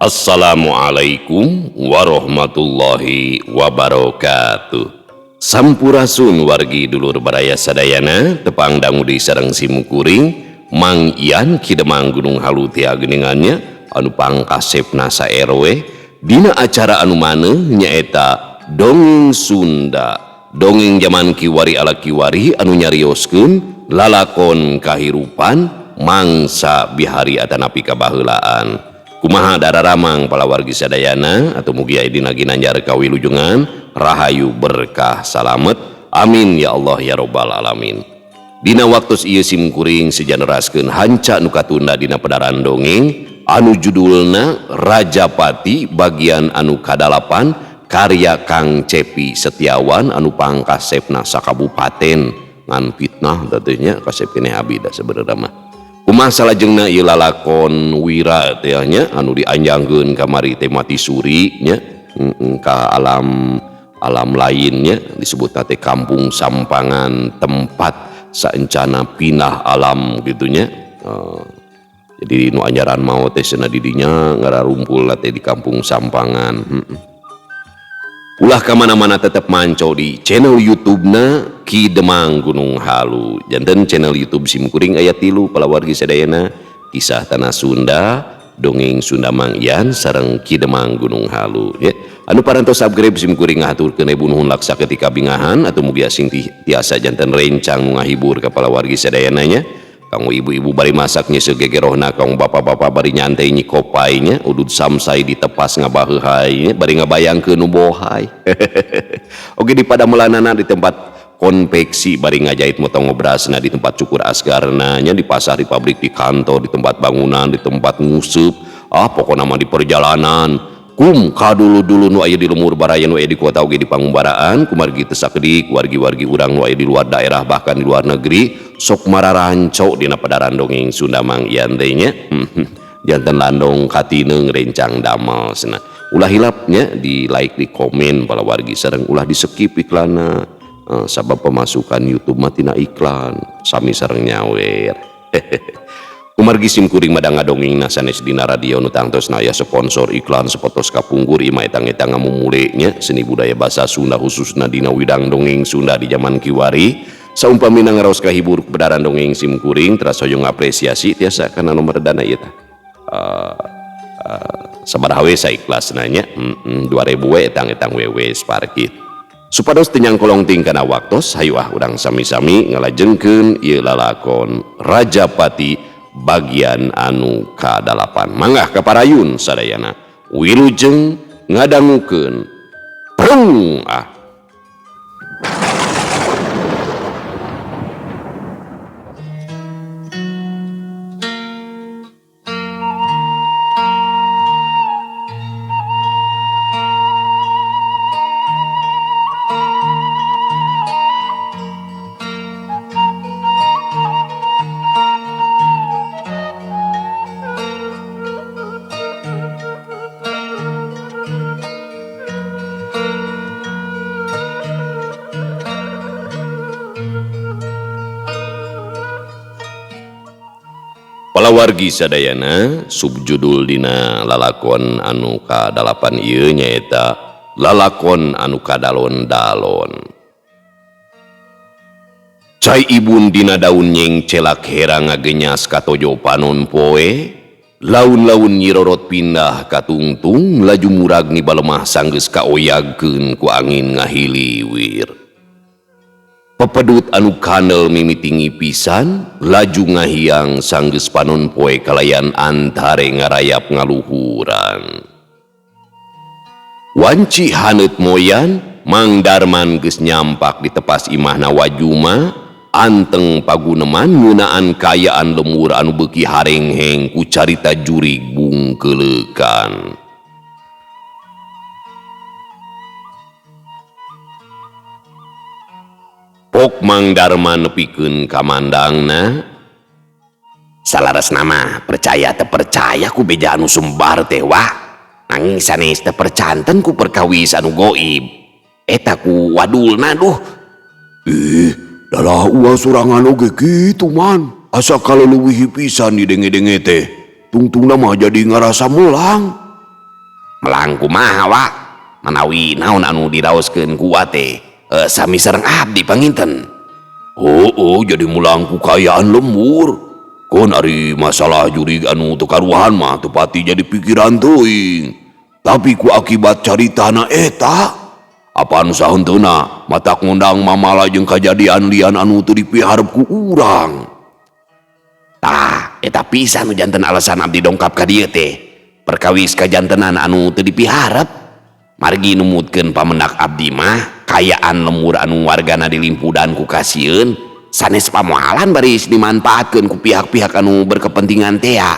Assalamualaikum warahmatullahi wabarakatuh. Sampurasun wargi dulur baraya sadayana, tepang dangu di sareng simkuring Mang Ian Ki Demang Gunung Halu tia geuningannya anu pangkasepna sa RW dina acara anu maneuh nyaeta Dongeng Sunda. Dongeng jaman kiwari ala kiwari anu nyarioskeun lalakon kahirupan mangsa bihari atanapi kabaheulaan. Kumaha dararamang palawargi sadayana atau mugi aya dina ginanjar kawilujengan rahayu berkah salamet, amin ya Allah ya robbal alamin. Dina waktos ieu simkuring sejaneraskeun hanca nu katunda dina pedaran dongeng anu judulna Rajapati bagian anu kadalapan karya Kang Cepi Setiawan anu pangkasepna sakabupaten ngan fitnah teh nya kasep keneh abi da sebenarnya mah. Kumaha salajengna ieu lalakon wira teh nya anu dianjangkeun kamari teh mati suri nya, ka alam alam lainnya disebutna teh kampung Sampangan, tempat saencana pindah alam gitunya. Jadi nu anjaran maot teh cenah di dinya ngararumpul teh di kampung Sampangan. Ulah ka mana-mana tetep manco di channel YouTube-na Ki Demang Gunung Halu. Janten channel YouTube simkuring aya 3 palawargi sadayana, Kisah Tanah Sunda, Dongeng Sunda Mang Ian sareng Ki Demang Gunung Halu ya. Anu parantos subscribe simkuring ngahaturkeun ribu nuhun laksa ketika bingahan atau mugi asing tiasa janten rencang nu ngahibur ka palawargi sadayana nya. Kanggo ibu-ibu bari masak nyeuseuk gegerohna, kanggo bapak-bapak bari nyantai nyikopai nya, udud samsai ditepas ngabaheuhai nya, bari ngabayangkeun nu bohai. Oke di padamelanana di tempat konveksi bari ngajahit motong ngobrasna, di tempat cukur asgarna nya, di pasar, di pabrik, di kantor, di tempat bangunan, di tempat nguseup, pokona mah di perjalanan. Kum kadulu-dulu nu aya di lemur baraya nu aya di kota oge di pangumbaraan kumargi teu sakedik wargi-wargi urang nu aya di luar daerah bahkan di luar negeri sok mararanco dina padaran dongeng Sunda Mang Ian teh nya. Janten landong katineung rencang damel cenah. Ulah hilap nya di like, di komen palawargi sareng ulah di skip iklanna. Sabab pemasukan YouTube mah tina iklan sami sareng nyawer. Kumargi simkuring madang ngadongengna sanes dina radio nu tangtosna aya sponsor iklan sapotos kapungkur imah etang-etang ngamumule nya seni budaya basa Sunda khususna dina widang dongeng Sunda di jaman kiwari. Saumpamina ngaraos kahibur kebenaran dongeng simkuring teras hoyong apresiasi tiasa kana nomor dana ieu tah. Sabaraha we saikhlasna nya, 2000 we etang-etang wewe sparkit. Supados teu nyangkolong ting kana waktos, hayu ah urang sami-sami ngalajengkeun ieu lalakon Rajapati bagian anu kadalapan. Mangga kaparayun sadayana wilujeng ngadangukeun prung ah. Palawargi sadayana subjudul dina lalakon anu kadalapan ieu nyaeta lalakon anu kadalon-dalon. Cai ibun dina daun nyeng celak hera ngagenyas katojo panon poe, laun-laun nyirorot pindah katungtung laju murag ni balemah sanggeus kaoyagkeun ku angin ngahiliwir. Pepedut anu kandel mimitingi pisan laju ngahiang sanggeus panon poe kalayan antare ngarayap ngaluhuran. Wanci haneut moyan Mang Darman geus nyampak di tepas imahna Wajuma anteng paguneman ngeunaan kaayaan lemur anu beuki harengheng ku carita jurig bungkeleukan. Pok Mang Darman nepikeun ka mandangna. Salaresna mah percaya teu percaya ku beja anu sumbar teh wah. Nanging sanes teu percanten ku perkawis anu goib. Eta ku wadulna duh. Ih, dalah uang sorangan oge kitu man. Asa kaleuwih pisan didenge-denge teh. Tungtungna mah jadi ngarasa melang. Melang kumaha wa? Manawi naon anu diraoskeun ku Wa teh sami sareng abdi panginten. Oh, jadi mulang ku kaayaan lembur. Kon ari masalah jurig anu teu karuhan mah teu pati jadi pikiran teuing. Tapi ku akibat caritana eta, apaan sahenteuna matak ngundang mamala jeung kajadian lian anu teu dipiharep ku urang. Tah, eta pisan nu janten alasan abdi dongkap ka dieu teh. Perkawis kajantenan anu teu dipiharep. Margi numutkeun pamendak abdi mah kayaan lembur anu wargana dilimpudan ku kasieun sanes pamoalan baris dimanfaatkeun ku pihak-pihak anu berkepentingan tea.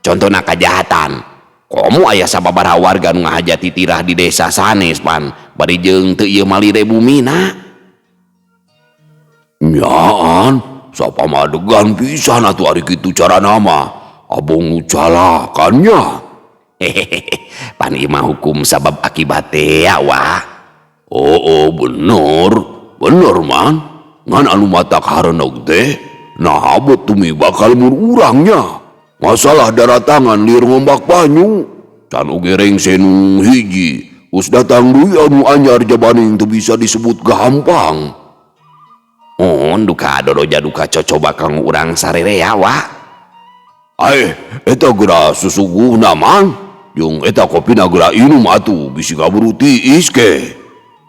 Contona kajahatan. Komo aya sababaraha warga nu ngahajati tirah di desa sanes pan bari jeung teu ieu malire bumina. Nyaan, sapamadegan pisan atuh ari kitu carana mah. Abong nu calakan nya. Hehehe, pan ieu mah hukum sabab akibat teh wah. Oh, bener, bener man. Ngan anu matak hareuneg teh, nah abot tumi bakal mun urangnya. Masalah daratangan lieur ngombak banyu. Can oge rengse nu hiji, us datang deui anu anyar jabaning teu bisa disebut gampang. Mun duka doroja duka cocoba kanggo urang sarerea wah. Aeh, eta geura susuguhna man. Jeung eta kopina geura inum atuh bisi kaburu tiis ke.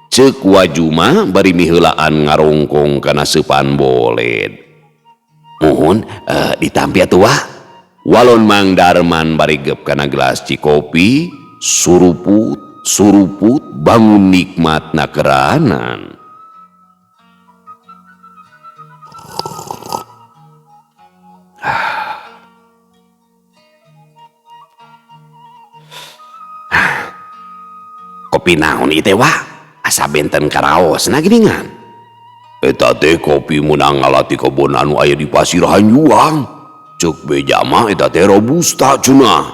Ceuk Wajuma bari miheulaan ngarongkong kana seupan boled. Muhun ditampi atuh wah. Walon Mang Darman bari geup kana gelas cikopi, suruput suruput bangun nikmat nakeranan. Kopi naon ieu teh wah? Asa benten karaosna geuningan. Eta teh kopi meunang ngalati kebon anu aya di Pasir Hanjuang. Ceuk beja mah eta teh robusta cenah.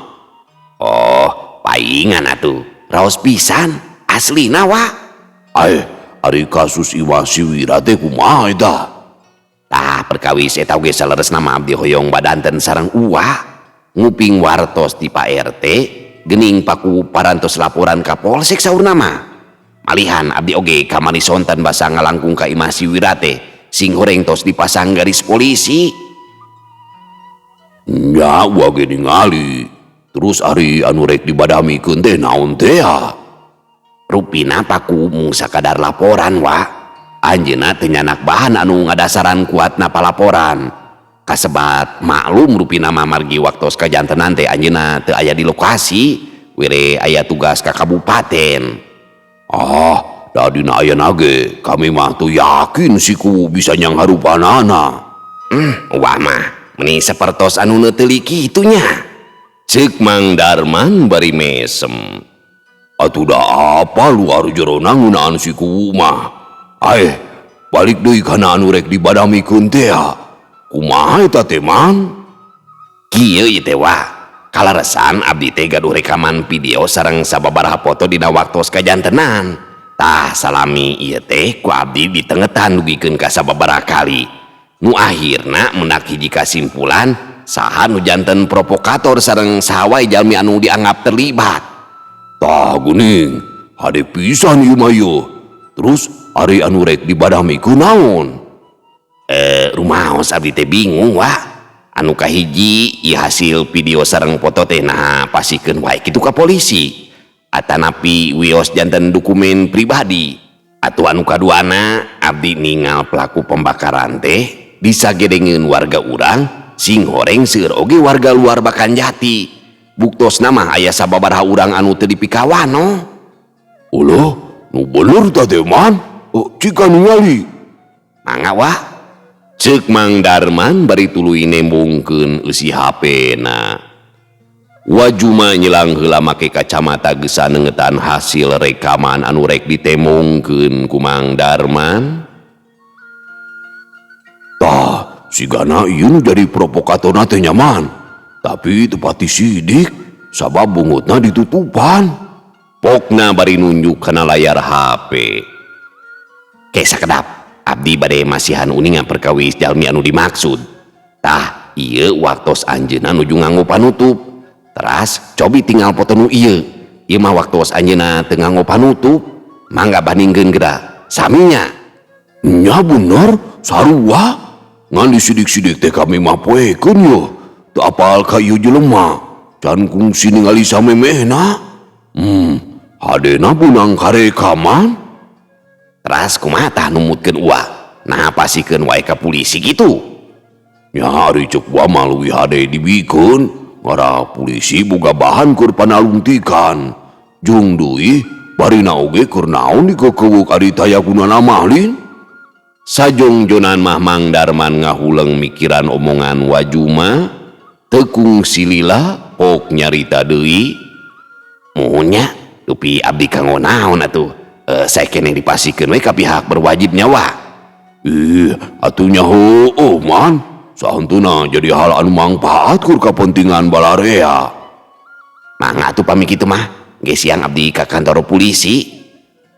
Oh, paingan atuh. Raos pisan, aslina wah. Aeh, ari kasus Iwa Siwira teh kumaha eta? Tah, perkawis eta oge saleresna mah abdi hoyong badanten sareng Uwa. Nguping wartos ti Pak RT, gening paku parantos laporan ka Polsek saurna mah. Malihan abdi oge kamari sonten basa ngalangkung ka Imah Siwira teh, sing horeng tos dipasang garis polisi. Nya Uwa ge ningali. Terus ari anu rek dibadamikeun teh naon teh ya? Rupina paku mung sakadar laporan wa. Anjeunna teu nyanak bahan anu ngadasaran kuatna palaporan. Kasebat maklum rupina mah margi waktos kajantenan teh anjeunna teu aya di lokasi, were aya tugas ka kabupaten. Ah, da dina ayana ge kami mah teu yakin si kuwu bisa nyangharupanana. Wah mah meni sapertos anu neuteuli kitu nya. Ceuk Mang Darman bari mesem. Atuh da apa luar jerona ngeunaan si kuwu mah. Aeh, balik deui kana anu rek dibadamikeun teh. Kumaha eta teh Mang? Kieu ieu teh wah. Kalaresan abdi teh gaduh rekaman video sareng sababaraha foto dina waktos kajantenan. Tah salami ieu teh ku abdi ditengetan dugikeun ka sababaraha kali. Nu akhirna mendak hiji kasimpulan saha nu janten provokator sareng saha wae jalmi anu dianggap terlibat. Tah geuning, hade pisan ieu mah ieu. Terus ari anu rek dibadamikeun naon? Rumaos abdi teh bingung wah. Anu kahiji ieu hasil video sareng foto teh nah pasikeun wae kitu ka polisi. Atanapi wios janten dokumen pribadi. Atuh anu kaduana abdi ningal pelaku pembakaran teh disagedengeun warga urang sing horeng seueur oge warga luar Bakan Jati. Buktosna mah aya sababaraha urang anu teu dipikawano. Ulah, nu bener ta teh man? Cika ningali. Mangga wah. Ceuk Mang Darman bari tuluy nembongkeun eusi HP-na. Wajuma nyelang heula make kacamata geus nengetan hasil rekaman anu rek ditemongkeun ku Mang Darman. Tah, sigana ieu nu jadi provokatorna teh nyaman. Tapi teu pati sidik sabab bungutna ditutupan. Pokna bari nunjuk kana layar HP. Ke sakedap, abdi bade masihan uningan perkawis jalmi anu dimaksud. Tah, ieu waktos anjeunna nuju nganggo panutup. Teras cobi tinggal foto nu ieu. Ieu mah waktos anjeunna teu nganggo panutup. Mangga bandingkeun geura. Saminya. Nya bener, sarua. Ngan disidik-sidik teh kami mah poekeun yeuh. Teu apal ka ieu jelema. Can kungsi ningali samemehna. Hadena beunang karekaman. Teras kumaha tah numutkeun Uwa? Naha pasikeun wae ka polisi kitu? Nya ari ceuk Uwa mah leuwih hade dibikeun. Ngarah polisi boga bahan keur panalungtikan. Jung deui barina oge keur naon dikekeuweuk ari taya gunana mah lin? Sajongjonan mah Mang Darman ngahuleng mikiran omongan Wajuma, teu kungsi lila pok nyarita deui. Muhun nya, dupi abdi kanggo naon atuh? Sae keneh dipasikeun we ka pihak berwajib nyawa. Ih, atuh nya heueuh man. Sahenteuna jadi hal anu mangpaat keur kapentingan balarea. Mangga atuh pami kitu mah, geus siang abdi ka kantor polisi.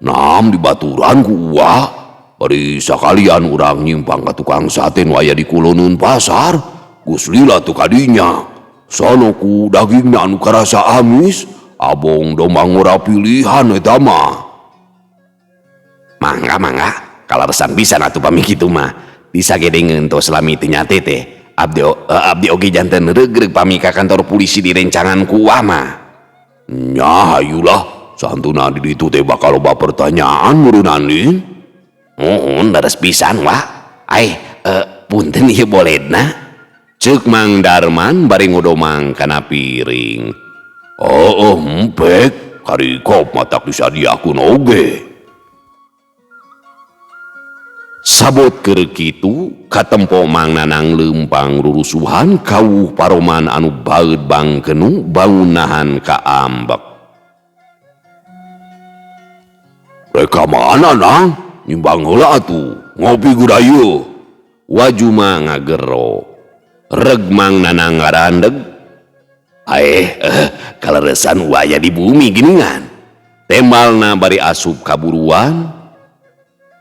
Nam dibaturan ku Uwa. Bari sakalian urang nyimpang ka tukang sate nu aya di kuloneun pasar. Geus lila teu kadinya. Sono ku dagingna anu karasa amis, abong domba ngora pilihan eta mah. Mangga mangga, kalaresan pisan atuh pami kitu mah. Disagedengeun tos lami teu nyate teh. Abdi oge janten regreg pami ka kantor polisi direncangan ku Uwa mah. Nya hayulah, santuna di ditu teh bakal loba pertanyaan meureunnan lin. Muhun leres pisan wa. Aih, punten ieu boledna. Ceuk Mang Darman bari ngodomang kana piring. Oh, empek, karikop matak disadiakeun oge. Sabot keur kitu katempo Mang Nanang leumpang rurusuhan kawuh paroman anu baeud bangkenu bangunahan ka ambek. Rek ka mana Nang? Nyimbang heula atuh, ngopi geura ieu. Wajuma ngagero. Reg Mang Nanang ngarandeg. Aeh, kaleresan waya di bumi geuningan. Tembalna bari asup kaburuan.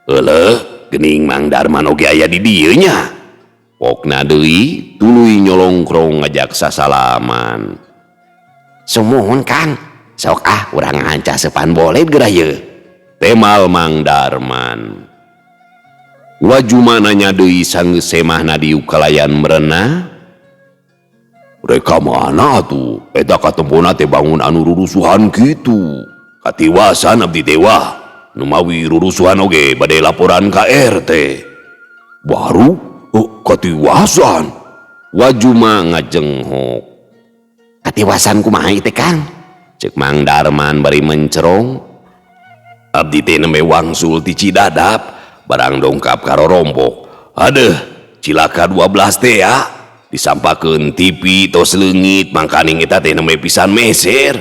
Euleuh, geuning Mang Darman oge aya di dieu nya. Pokna deui tuluy nyolongkrong ngajak sasalaman. Sumuhun Kang, sok ah urang ngancah sepan boled geura ieu. Temal Mang Darman. Wajuma nanya deui sanggeus semahna diuk kalayan merenah. Rek ka mana atuh? Eta katempona teh bangun anu rurusuhan kitu. Katiwasan abdi teh wah. Numawi rurusuhan oge bade laporan ka RT. Baru katiwasan. Wajuma ngajenghok. Katiwasan kumaha ieu teh Kang? Ceuk Mang Darman bari mencerong. Abdi teh nembe wangsul ti Cidadap, barang dongkap ka rorompok. Adeuh, cilaka 12 teh ya. Disampakeun TV tos leungit, mangkaning eta teh nembe pisan meser.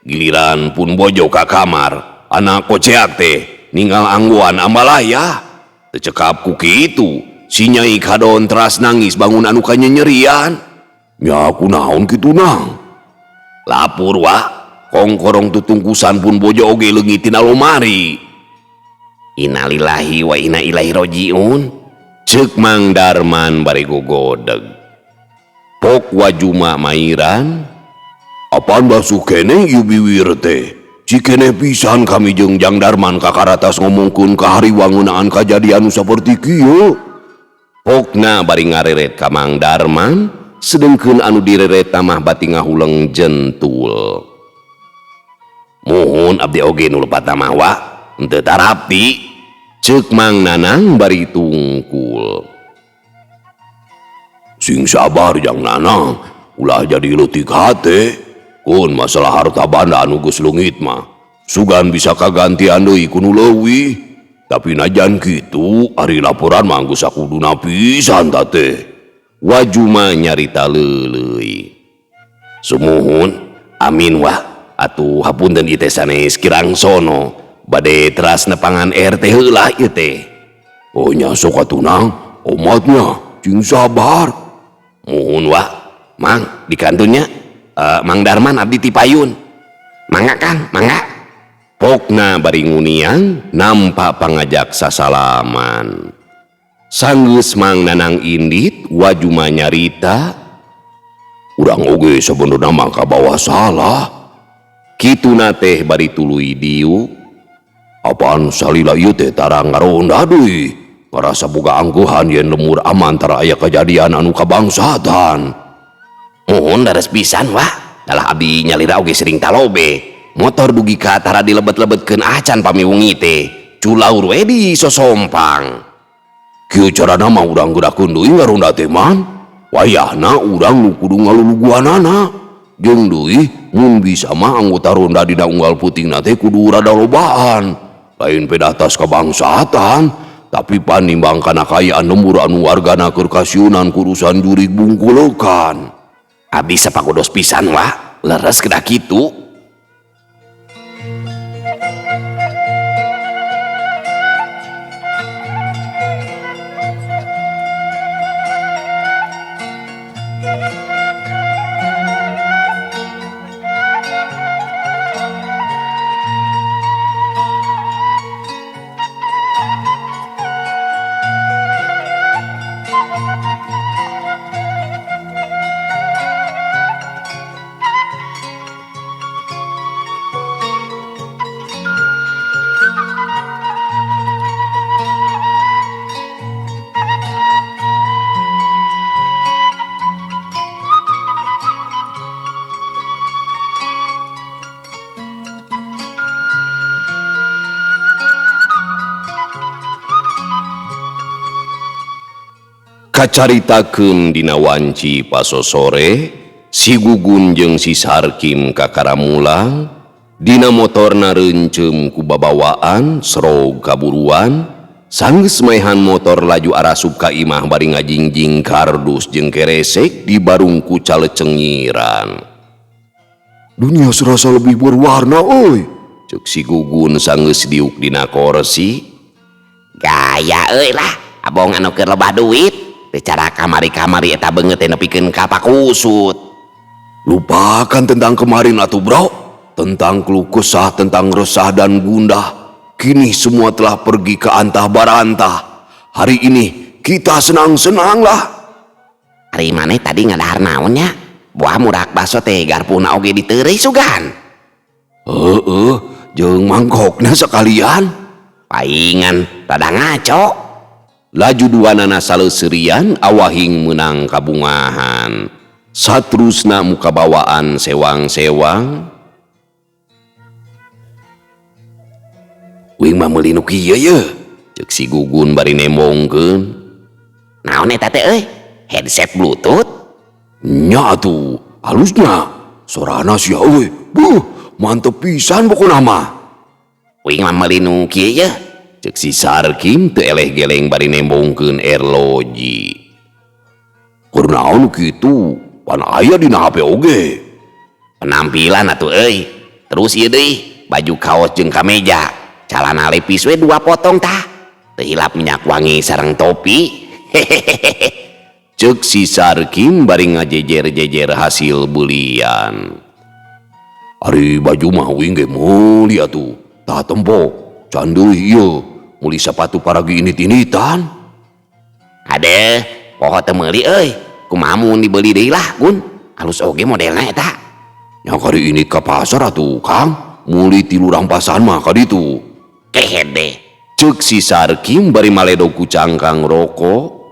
Giliran pun bojo ka kamar, anak koceak teh ninggal angguan ambalaya. Teu cekap ku kitu, si Nyai Kadon teras nangis bangun anu kanyenyerian. Nya kunaon kitu Nang? Lapur wa. Kongkorong tutungkusan pun bojo oge leungit tina lomari. Innalillahi wa inna ilaihi rajiun. Ceuk Mang Darman bari gogodeg. Pok Wajuma mairan. Apaan basuh keneh ieu biwir teh? Cikeneh pisan kami jeung Jang Darman kakaratas ngomongkeun ka hariwang ngeunaan kajadian nu saperti kieu. Pokna bari ngareret ka Mang Darman, sedengkeun anu direret mah bati ngahuleng jentul. Muhun abdi oge nu lepat mah wa, henteu tarapti. Ceuk Mang Nanang bari tungkul. Sing sabar Jang Nanang, ulah jadi leutik hate. Kun masalah harta banda anu geus leungit mah, sugan bisa kagantian deui ku nu leuwih. Tapi najan kitu, ari laporan mah geus sakuduna pisan ta teh. Wajuma nyarita leuleuy. Sumuhun, amin wah. Atuh hapunten ieu teh sanes kirang sono. Bade teras nepangan RT heula ieu teh. Oh nya sok atuh Nang, omatnya cing sabar. Muhun wah, Mang dikantunnya. Mang Darman abdi ti payun. Mangga Kang, mangga. Pokna bari nguniang nampak pangajak sasalaman. Sanggeus Mang Nanang indit Wajuma nyarita, urang oge sabenerna mah kabawa salah. Kituna teh bari tuluy diuk. Apaan salila ieu teh tara ngaronda deui. Ngarasa boga angguhan yen lemur aman tara aya kajadian anu kabangsatan. Muhun dares pisan wah. Dalah abdi nyalira oge sering talobe. Motor dugi ka tara dilebet-lebetkeun acan pami wengi teh. Culaur we di sosompang. Kieu carana mah urang geurakeun deui ngaronda teh man. Wayahna urang nu kudu ngaluluguanana. Jeung deui mun bisa mah anggota ronda dina unggal peutingna teh kudu rada lobaan. Lain pedah tas kabangsatan, tapi panimbang kana kaayaan lembur anu wargana keur kasieunan kurusan jurig bungkulekan. Abdi sapagodos pisan wah, leres kedah kitu. Kacaritakeun dina wanci pasosore, si Gugun jeung si Sarkim kakaramulang, dina motorna reunceum ku babawaan serog kaburuan, sanggeus maehan motor laju arasup ka imah bari ngajingjing kardus jeung keresek di barung ku calecengiran. Dunia serasa lebih berwarna euy, ceuk si Gugun sanggeus diuk dina korsi. Gaya euy lah, abong anu keur loba duit. Cara kamari-kamari eta beungeut teh nepikeun ka pakusut. Lupakan tentang kemarin atuh bro, tentang keluh kesah, tentang resah dan gundah. Kini semua telah pergi ke antah barantah. Hari ini kita senang-senang lah. Hari maneh tadi ngadahar naon nya? Buah murak baso teh garpuna oge diteureuy sugan. Heeh, jeung mangkokna sekalian. Paingan rada ngaco. Laju duanana saleuserian awahing meunang kabungahan. Satrusna muka bawaan sewang-sewang. Wing mah meuli nu kieu ye, ceuk si Gugun bari nembongkeun. Naon eta teh euy? Headset Bluetooth? Nya atuh, halusnya. Sorana sia euy. Buh, mantep pisan pokona mah. Wing mah meuli nu kieu ye. Ceuk si Sarkim teu eleh geleng bari nembongkeun erloji. Keur naon kitu? Pan aya dina HP oge. Penampilan atuh euy. Terus ieu deui, baju kaos jeung kameja, calana lepis we 2 potong tah. Teu hilap minyak wangi sareng topi. Hehehe. Ceuk si Sarkim bari ngajejer-jejer hasil beulian. Ari baju mah uing ge meuli atuh. Tah tempo, can deui ieu. Meuli sapatu paragi init-initan. Ade, poho teu meuli euy. Kumaha mun dibeli deui lah, Gun. Alus oge modelna eta. Nya kari init ka pasar atuh, Kang. Meuli 3 rampasan mah ka ditu. Kehede. Ceuk si Sarkim bari maledog ku cangkang rokok.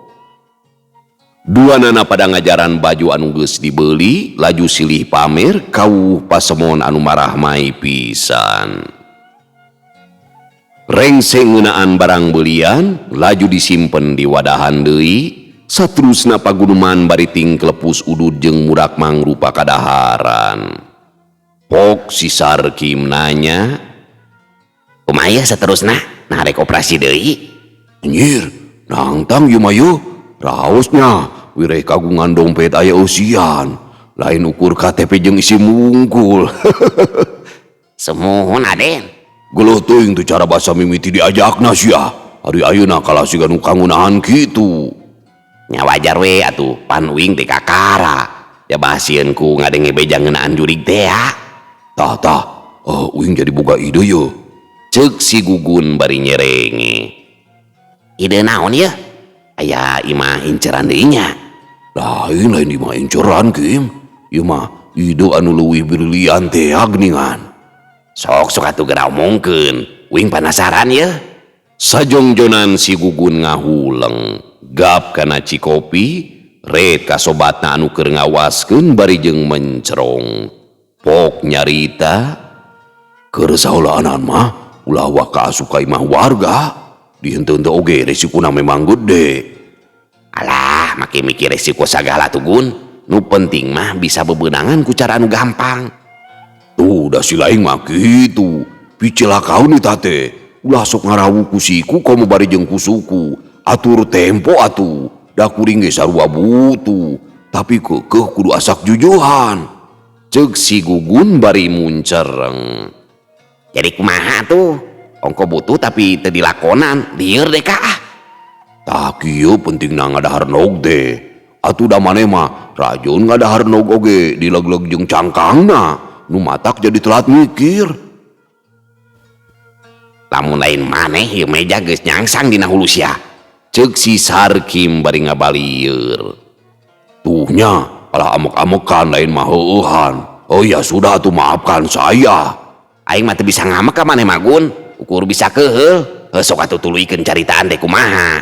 Duanana pada ngajaran baju anu geus dibeli, laju silih pamer kawuh pasemon anu marahmai pisan. Rengse ngeunaan barang belian, laju disimpen di wadahan deui, satrusna paguneman bari tingklepus udud jeung murak mangrupa kadaharan. Pok si Sarkim nanya, kumaha ieu saterusna? Nah rek operasi deui? Anjir, nangtang ieu mah yeuh. Raosnya wireh kagungan dompet aya eusian, lain ukur KTP jeung isi mungkul. Sumuhun Aden. Geuleuh teuing teh cara basa mimiti diajakna sia. Ari ayeuna kalah siga nu kangunahan kitu. Nya wajar we atuh, pan uing teh kakara. Ya basieun ku ngadenge beja ngeunaan jurig teh ya. Tah tah, uing jadi boga ide ye. Ceuk si Gugun bari nyerenge. Ide naon ye? Aya imah inceran deui nya. Lain lain imah inceran Kim. Ieu mah ide anu leuwih brilian teh geuningan. Sok sok atuh geura omongkeun, uing panasaran yeuh. Sajongjonan si Gugun ngahuleng, gap kana cikopi, ret ka sobatna anu keur ngawaskeun bari jeung mencerong. Pok nyarita, Keur saheulaanan mah ulah waka asup ka imah warga. Dihenteu-henteu oge resikona memang gede. Alah, make mikir resiko sagala tuh Gun. Nu penting mah bisa bebenangan ku cara anu gampang. Tuh da si laing mah kitu. Picilakaun eta teh. Ulah sok ngarawu ku siku komo bari jeung ku suku. Atur tempo atuh. Da kuring ge sarua butuh. Tapi keukeuh kudu asak jujuhan. Ceuk si Gugun bari muncereng. Jadi kumaha tuh? Ongko butuh tapi teu dilakonan, lieur deh ka ah. Tah kieu pentingna ngadahar nog teh. Atuh da maneh mah rajon ngadahar nog oge dilegleg jeung cangkangna. Nu matak jadi telat mikir. Lamun lain maneh ieu meja geus nyangsang dina hulu sia. Ceuk si Sarkim bari ngabalieur. Tuh nya, alah amek-amekan lain mah heueuhan. Oh ya sudah tuh maafkan saya. Aing mah teu bisa ngamek ka maneh mah Gun, ukur bisa keuheul. Heuh sok atuh tuluykeun caritaan teh kumaha.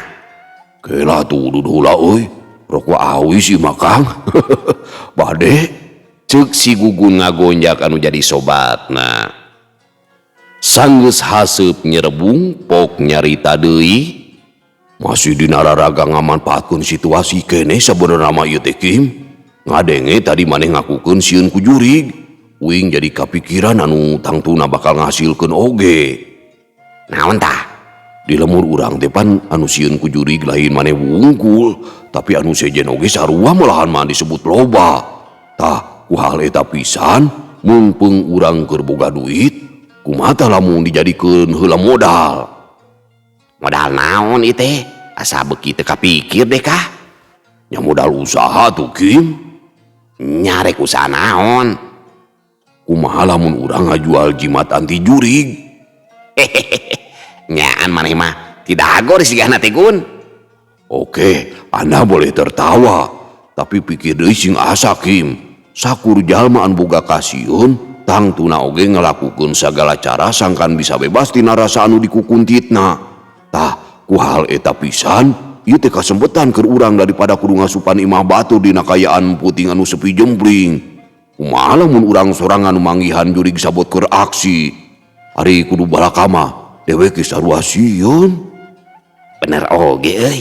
Kela tuh udud heula euy. Rokok awi sih mah Kang. Bade. Ceuk si Gugun ngagonjak anu jadi sobatna. Sanggeus haseup nyerebung pok nyarita deui. Masih dina raraga ngamanfaatkeun situasi keneh sabenerna mah ieu teh Kim. Ngadenge tadi maneh ngakukeun sieun ku jurig. Uing jadi kapikiran anu tangtuna bakal ngahasilkeun oge. Naon tah? Di lemur urang teh pan anu sieun ku jurig lain maneh wungkul, tapi anu sejen oge sarua malahan mah disebut loba. Tah, ku hal eta pisan mumpung urang keur boga duit, kumaha tah lamun dijadikeun heula modal. Modal naon ieu teh? Asa beuki teu kapikir deh kah? Nya modal usaha tuh Kim. Nyarek usaha naon? Kumaha lamun urang ngajual jimat anti jurig? Hehehe. Nyaan maneh mah tidak agor sigana teh Gun. Oke, Anda boleh tertawa, tapi pikir deui sing asa Kim. Sakur jalma anu boga kasieun, tangtuna oge ngalakukeun sagala cara sangkan bisa bebas tina rasa anu dikukuntitna. Tah, ku hal eta pisan, ieu teh kasempetan keur urang daripada kudu ngasupan imah batur dina kayaan puting anu sepi jempling. Kumaha lamun urang sorangan nu manggihan jurig sabot keur aksi. Ari kudu balaka mah dewek ge sarua sieun. Bener oge euy.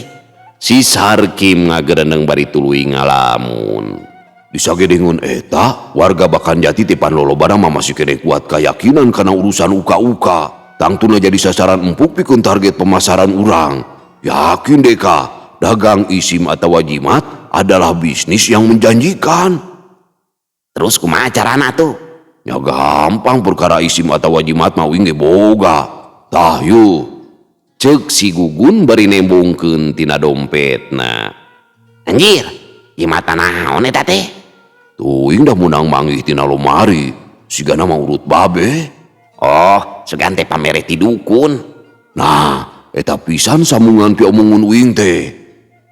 Si Sarkim ngagerendeng bari tuluy ngalamun. Disagedengeun eta, warga Bakan Jati teh pan lolobana mah masih keneh kuat kayakinan kana urusan uka-uka. Tangtuna jadi sasaran empuk pikeun target pemasaran urang. Yakin deh ka, dagang isim atawa jimat adalah bisnis yang menjanjikan. Terus kumaha carana tuh? Ya gampang perkara isim atawa jimat mah uing ge boga. Tah yeuh. Ceuk si Gugun bari nembongkeun tina dompetna. Anjir, jimat naon eta teh? Tuh uing dah meunang manggih tina lomari. Sigana mah urut babe. Oh, sugan teh pamere ti dukun. Nah, eta pisan sambungan piomongun uing teh.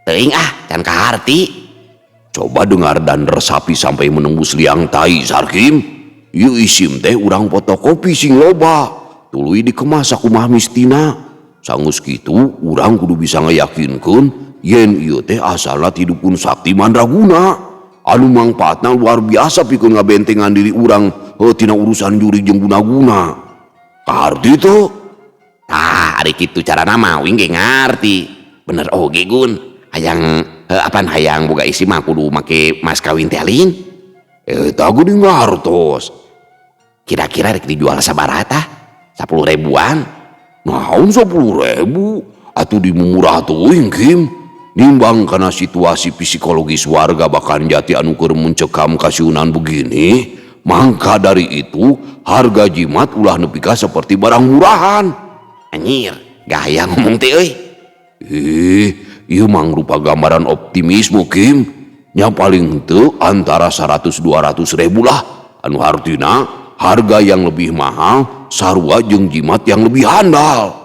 Teuing ah, can kaharti. Coba dengar dan resapi sampai menembus liang tai, Sarkim. Ieu isim teh urang fotokopi sing loba. Tuluy dikemas sakumaha mistina. Sanggeus kitu urang kudu bisa ngayakinkeun yen ieu teh asalna ti dukun sakti mandraguna. Anu mangpaatna luar biasa pikeun ngabentengan diri urang heuh tina urusan jurig jeung guna-guna. Kaharti teu? Tah, ari kitu carana mah uing ge ngarti. Bener oge Gun. Hayang apaan hayang boga isi mah kudu make mas kawin teh alin. Eta geuning ngartos. Kira-kira rek dijual sabaraha tah? 10 ribuan. Naon 10.000? Atuh dimurah teuing Kim. Nimbang kana situasi psikologis warga Bakan Jati anu keur mencekam kasiunan begini, mangka dari itu harga jimat ulah nepi ka seperti barang murahan. Anjir, gaya ngomong teh euy. Ih, ieu mangrupa gambaran optimisme Kim. Nya paling henteu antara 100-200 ribu lah. Anu hartina harga yang lebih mahal sarua jeung jimat yang lebih handal.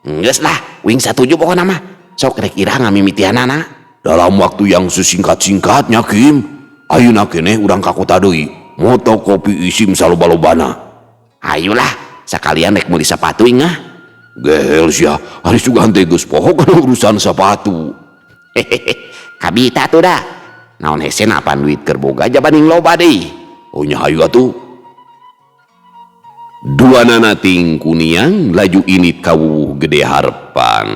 Geus lah, uing satuju pokona mah. Sok rek iraha ngamimitianana. Dalam waktu yang sesingkat-singkatnya Kim, ayeuna keneh urang ka kota deui, motokopi isim saloba-lobana. Hayulah, sakalian rek meuli sapatu ingah. Gehel sia, ari sugan teh geus poho kana urusan sapatu. Hehehe, kabita tuh dah. Naon hese apan duit keur boga jabaning loba deui. Oh nya hayu atuh. Duanana ting kuniang laju init ka wuwuh gede harepan.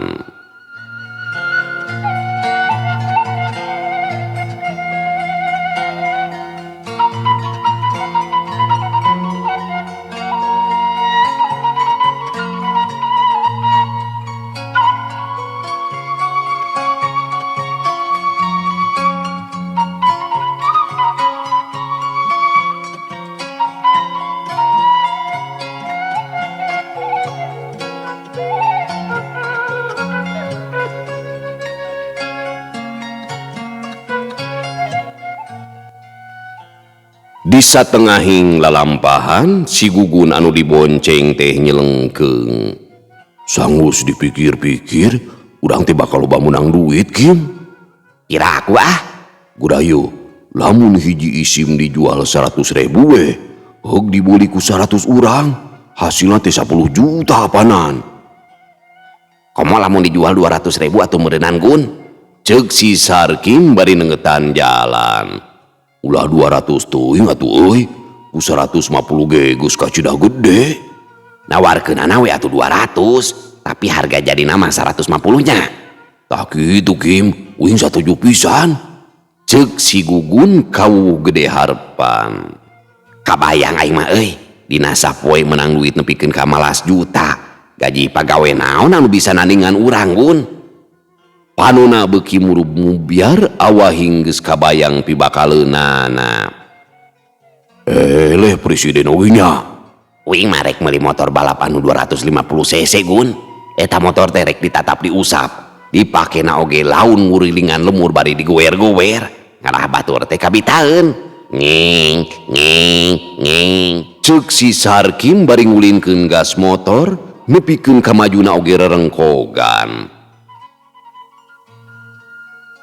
Di satengahing lalampahan si Gugun anu dibonceng teh nyelengkeung. Sanggeus dipikir-pikir, urang teh bakal loba meunang duit, Kim. Kira aku ah. Gurayo, lamun hiji isim dijual 100.000 we, heug dibeli ku 100 urang, hasilna teh 10 juta apanan. Komo lamun dijual 200.000 atuh meureunan Gun. Ceuk si Sarkim bari nengetan jalan. Ulah 200 teuing atuh euy, ku 150 ge geus kacida gede. Nawarkeunana we atuh 200, tapi harga jadi nama 150 nya. Tah kitu Kim, uing satuju pisan. Ceuk si Gugun kawuh gede harepan. Kabayang aing mah euy, dina sapoe menang duit nepikeun ka 15 juta. Gaji pagawe naon anu bisa nandingan urang Gun. Panona beuki murub mubyar awahing geus kabayang pibakaleunana. Eleh presiden oge nya. Uing mah rek meuli motor balap anu 250 cc Gun. Eta motor teh rek ditatap diusap. Dipakena oge laun ngurilingan lemur bari digower-gower. Ngarah batur teh kabitaeun. Nging nging nging. Ceuk si Sarkim bari ngulinkeun gas motor nepikeun ka majuna oge rerengkogan.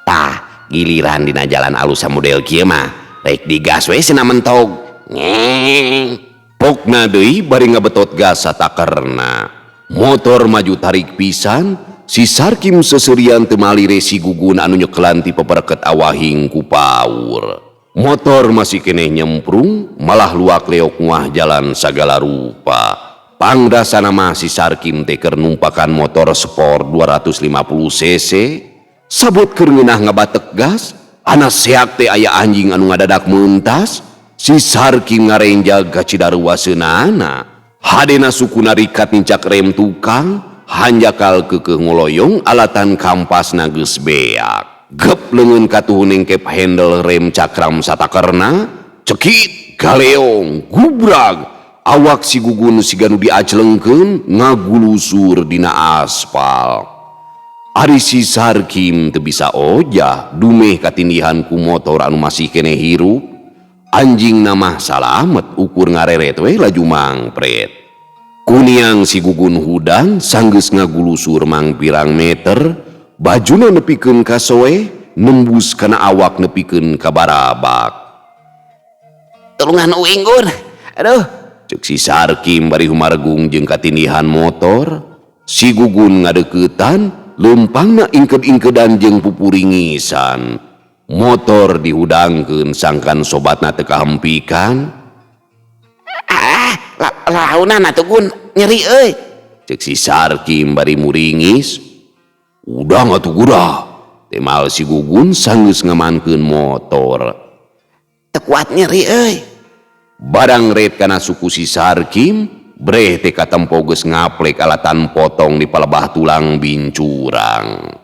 Tah, giliran dina jalan alus model kieu mah rek digas we cenah mentog. Ngeng. Pokna deui bari ngabetot gas satakerna. Motor maju tarik pisan, si Sarkim seserian teu malire si Gugun anu nyekelan ti pepereket awahing ku paur. Motor masih keneh nyemprung, malah luak leok nguah jalan sagala rupa. Pangdasana mah si Sarkim teh keur numpakan motor sport 250 cc. Sabot keur ngeunah ngabatek gas, ana seak teh aya anjing anu ngadadak meuntas, si Sarkim ngarenjag ka cidaruwaseunana. Hadena sukuna rikat nincak rem tukang, hanjakal keukeuh ngoloyong alatan kampasna geus beak. Gep leungeun katuhu nengkep handle rem cakram satakerna, cekit, galeong, gubrag, awak si Gugun siga nu diajlengkeun ngagulusur dina aspal. Ari si Sarkim teu bisa ojah dumeh katindihan ku motor anu masih keneh hirup. Anjing mah salamet ukur ngareret we laju mangpret. Kuniang si Gugun hudang sanggeus ngagulusur mangpirang meter, bajuna nepikeun ka soe, nembus kana awak nepikeun ka barabak. Tulungan uing Gun. Aduh, ceuk si Sarkim bari humargung jeung katindihan motor. Si Gugun ngadeuketan leumpangna ingked-ingkedan jeung pupuringisan. Motor dihudangkeun sangkan sobatna teu kahempikan. Ah, launan atuh Gun, nyeri euy. Ceuk si Sarkim bari muringis. Udang atuh gurah. Temal si Gugun sanggeus ngamankeun motor. Teu kuat nyeri euy. Barang ret kana suku si Sarkim, breh teh katempo geus ngaplek alatan potong di palebah tulang bincurang.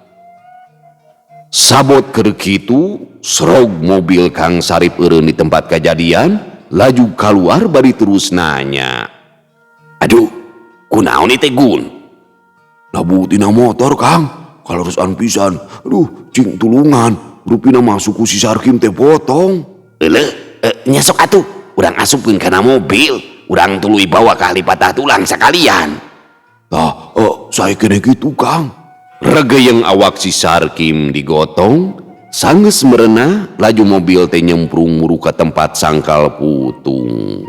Sabot keur kitu, serog mobil Kang Sarip eureun di tempat kajadian, laju kaluar bari terus nanya. Aduh, kunaon ieu teh Gun? Labu tina motor Kang, kaleresan pisan. Aduh, cing tulungan, rupina mah suku si Sarkim teh potong. Euleuh, nya sok atuh, urang asupkeun kana mobil. Urang tuluy bawa ka ahli patah tulang sakalian. Tah, sae keneh kitu Kang. Regeyeng awak si Sarkim digotong, sanggeus merenah laju mobil teh nyemprung muru ka tempat sangkal putung.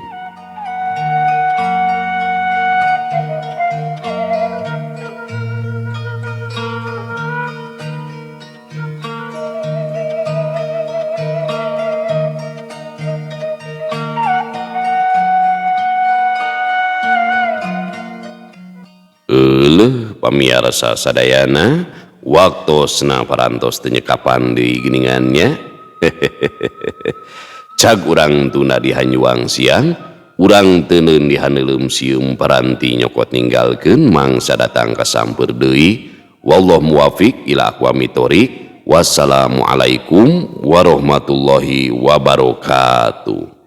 Euleuh pamiarsa sadayana, waktosna parantos teu nyekapan deui geuningan nya. Cag urang tunda di hanyuang siang, urang teuneun di haneuleum sieum paranti nyokot ninggalkeun mangsa datang kasampeur deui. Wallahu muwafiq ila aqwamit thoriq. Wassalamualaikum warahmatullahi wabarakatuh.